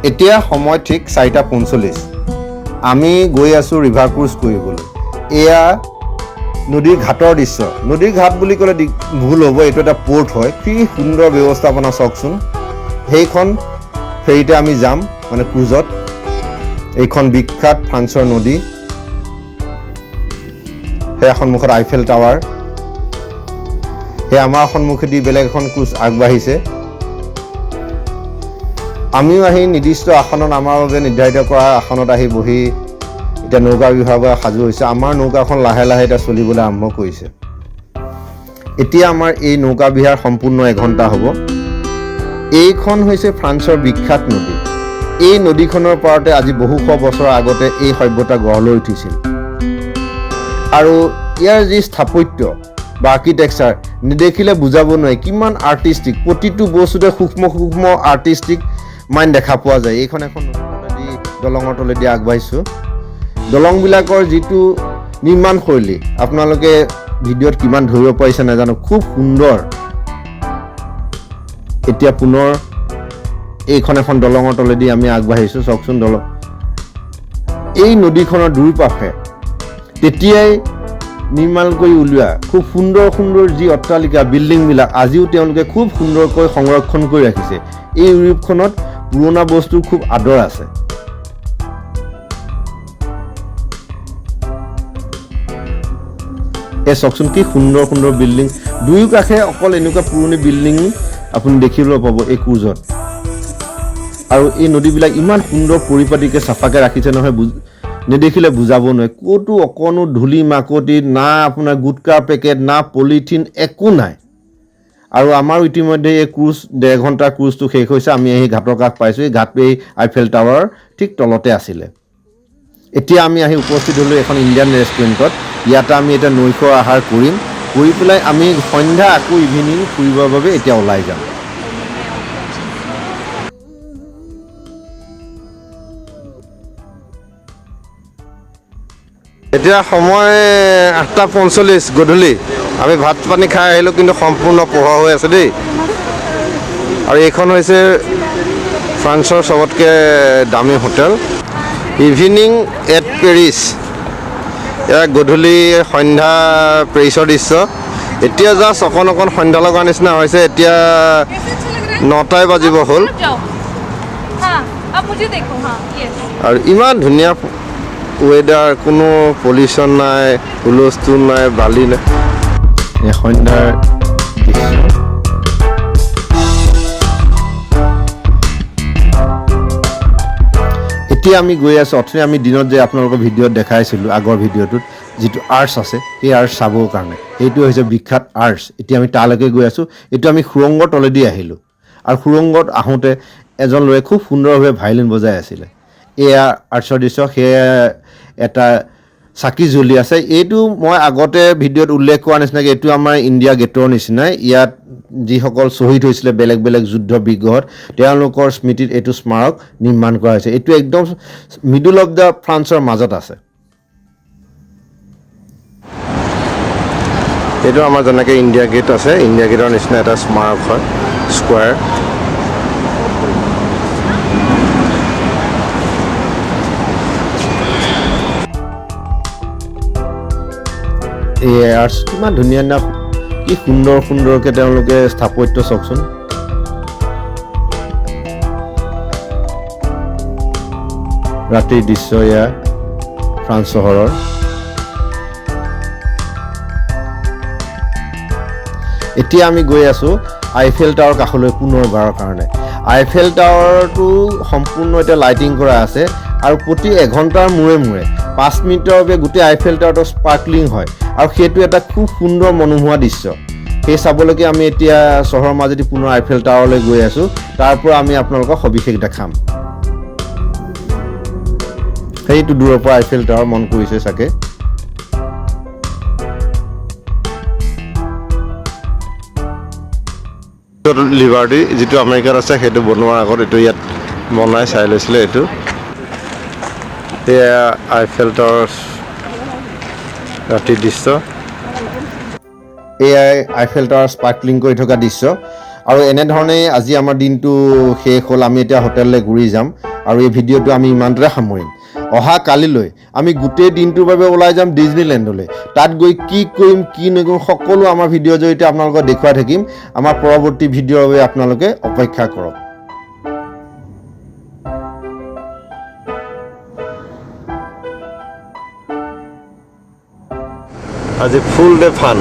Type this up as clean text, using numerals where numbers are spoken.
এতিয়া সময় ঠিক 4:45। আমি গৈ আছোঁ ৰিভাৰ ক্ৰুজ কৰিবলৈ। এয়া নদীৰ ঘাটৰ দৃশ্য। নদীৰ ঘাট বুলি ক'লে ভুল হ'ব, এইটো এটা প'ৰ্ট হয়। কি সুন্দৰ ব্যৱস্থাপনা চাওকচোন। সেইখন ফেৰীতে আমি যাম, মানে ক্ৰুজত। এইখন বিখ্যাত ফ্ৰান্সৰ নদী। সেয়া সন্মুখত আইফেল টাৱাৰ। সেয়া আমাৰ সন্মুখেদি বেলেগ এখন ক্ৰুজ আগবাঢ়িছে। আমিও আহি নিৰ্দিষ্ট আসনত, আমাৰ বাবে নিৰ্ধাৰিত কৰা আসনত আহি বহি এতিয়া নৌকা বিভাগৰ সাজু হৈছে। আমাৰ নৌকাখন লাহে লাহে এতিয়া চলিবলৈ আৰম্ভ কৰিছে। এতিয়া আমাৰ এই নৌকা বিহাৰ সম্পূৰ্ণ এঘণ্টা হ'ব। এইখন হৈছে ফ্ৰান্সৰ বিখ্যাত নদী। এই নদীখনৰ পাৰতে আজি বহুশ বছৰৰ আগতে এই সভ্যতা গঢ় লৈ উঠিছিল। আৰু ইয়াৰ যি স্থাপত্য বা আৰ্কিটেকচাৰ নেদেখিলে বুজাব নোৱাৰি, কিমান আৰ্টিষ্টিক। প্ৰতিটো বস্তুতে সূক্ষ্ম সূক্ষ্ম আৰ্টিষ্টিক মাইণ্ড দেখা পোৱা যায়। এইখন এখন নদী দলঙৰ তলেদি আগবাঢ়িছোঁ। দলংবিলাকৰ যিটো নিৰ্মাণ শৈলী আপোনালোকে ভিডিঅ'ত কিমান ধৰিব পাৰিছে নাজানো, খুব সুন্দৰ। এতিয়া পুনৰ এইখন এখন দলঙৰ তলেদি আমি আগবাঢ়িছোঁ। চাওকচোন দলং, এই নদীখনৰ দুয়োপাশে তেতিয়াই নিৰ্মাণ কৰি উলিওৱা খুব সুন্দৰ সুন্দৰ যি অট্টালিকা বিল্ডিংবিলাক আজিও তেওঁলোকে খুব সুন্দৰকৈ সংৰক্ষণ কৰি ৰাখিছে। এই ইউৰোপখনত পুৰণা বস্তুৰ খুব আদৰ আছে। এই চাওকচোন কি সুন্দৰ সুন্দৰ বিল্ডিং, দুয়ো কাষে অকল এনেকুৱা পুৰণি বিল্ডিং আপুনি দেখিবলৈ পাব এই ক্ৰুজত। আৰু এই নদীবিলাক ইমান সুন্দৰ পৰিপাটিকৈ চাফাকৈ ৰাখিছে নহয়, নেদেখিলে বুজাব নোৱাৰে। ক'তো অকণো ধূলি মাকতি না, আপোনাৰ গুটকাৰ পেকেট না পলিথিন একো নাই। আৰু আমাৰো ইতিমধ্যে এই ক্ৰুজ 1.5 ঘণ্টাৰ ক্ৰুজটো শেষ হৈছে। আমি আহি ঘাটৰ কাষ পাইছোঁ। এই ঘাটটো এই আইফেল টাৱাৰৰ ঠিক তলতে আছিলে। এতিয়া আমি আহি উপস্থিত হ'লোঁ এখন ইণ্ডিয়ান ৰেষ্টুৰেণ্টত। ইয়াতে আমি এতিয়া নৈশ আহাৰ কৰিম, কৰি পেলাই আমি সন্ধ্যা আকৌ ইভিনিং ফুৰিবৰ বাবে এতিয়া ওলাই যাম। এতিয়া সময় 8:45 গধূলি। আমি ভাত পানী খাই আহিলোঁ, কিন্তু সম্পূৰ্ণ পোহৰ হৈ আছে দেই। আৰু এইখন হৈছে ফ্ৰান্সৰ চবতকৈ দামী হোটেল, ইভিনিং এট পেৰিছ। এয়া গধূলি সন্ধ্যা পেৰিছৰ দৃশ্য। এতিয়া জাষ্ট অকণ অকণ সন্ধ্যা লগাৰ নিচিনা হৈছে। এতিয়া 9টাই বাজিব হ'ল। আৰু ইমান ধুনীয়া ৱেডাৰ, কোনো পলিউশ্যন নাই, হুলস্থুল নাই, বালি নাই। এই সন্ধ্যাৰ দৃশ্য। এতিয়া আমি গৈ আছোঁ। অথনি আমি দিনত যে আপোনালোকৰ ভিডিঅ'ত দেখাইছিলোঁ, আগৰ ভিডিঅ'টোত যিটো আৰ্চ আছে, সেই আৰ্চ চাবৰ কাৰণে সেইটো হৈছে বিখ্যাত আৰ্চ। এতিয়া আমি তালৈকে গৈ আছোঁ। এইটো আমি সুৰংগৰ তলেদি আহিলোঁ আৰু সুৰংগত আহোঁতে এজন ল'ৰাই খুব সুন্দৰভাৱে ভায়লিন বজাই আছিলে। এয়া আৰ্চৰ দৃশ্য। সেয়া এটা চাকি জ্বলি আছে। এইটো মই আগতে ভিডিঅ'ত উল্লেখ কৰাৰ নিচিনাকৈ এইটো আমাৰ ইণ্ডিয়া গেটৰ নিচিনাই। ইয়াত যিসকল শ্বহীদ হৈছিলে বেলেগ বেলেগ যুদ্ধ বিগ্ৰহত, তেওঁলোকৰ স্মৃতিত এইটো স্মাৰক নিৰ্মাণ কৰা হৈছে। এইটো একদম মিডল অফ the ফ্ৰান্সৰ মাজত আছে। এইটো আমাৰ যেনেকৈ ইণ্ডিয়া গেট আছে, ইণ্ডিয়া গেটৰ নিচিনা এটা স্মাৰক হয়, স্কুৱাৰ। এই আৰ্চ কিমান ধুনীয়া ধুনীয়া, কি সুন্দৰ সুন্দৰকৈ তেওঁলোকে স্থাপত্য চাওকচোন। ৰাতিৰ দৃশ্য এয়া ফ্ৰান্স চহৰৰ। এতিয়া আমি গৈ আছোঁ আইফেল টাৱাৰ কাষলৈ পুনৰবাৰৰ কাৰণে। আইফেল টাৱাৰটো সম্পূৰ্ণ এতিয়া লাইটিং কৰা আছে আৰু প্ৰতি এঘণ্টাৰ মূৰে মূৰে 5 মিনিটৰ বাবে গোটেই আইফেল টাৱাৰটো স্পাৰ্কলিং হয় আৰু সেইটো এটা খুব সুন্দৰ মনোমোহা দৃশ্য। সেই চাবলৈকে আমি এতিয়া চহৰৰ মাজেদি পুনৰ আইফেল টাৱাৰলৈ গৈ আছোঁ। তাৰ পৰা আমি আপোনালোকক সবিশেষ দেখাম। সেইটো দূৰৰ পৰা আইফেল টাৱাৰ মন কৰিছে চাগে। লিবাৰ্টি যিটো আমেৰিকাত আছে সেইটো বনোৱাৰ আগত এইটো ইয়াত বনাই চাই লৈছিলে। এইটো এয়া আইফেল টাৱাৰ ৰাতিৰ দৃশ্য। এয়াই আইফেল টাৱাৰ স্পাৰ্কলিং কৰি থকা দৃশ্য। আৰু এনেধৰণেই আজি আমাৰ দিনটো শেষ হ'ল। আমি এতিয়া হোটেললৈ ঘূৰি যাম। আৰু এই ভিডিঅ'টো আমি ইমানটোতে সামৰিম। অহা কালিলৈ আমি গোটেই দিনটোৰ বাবে ওলাই যাম ডিজনীলেণ্ডলৈ। তাত গৈ কি কৰিম, কি নকৰিম, সকলো আমাৰ ভিডিঅ'ৰ জৰিয়তে আপোনালোকক দেখুৱাই থাকিম। আমাৰ পৰৱৰ্তী ভিডিঅ'ৰ বাবে আপোনালোকে অপেক্ষা কৰক। আজি ফুল ডে ফান।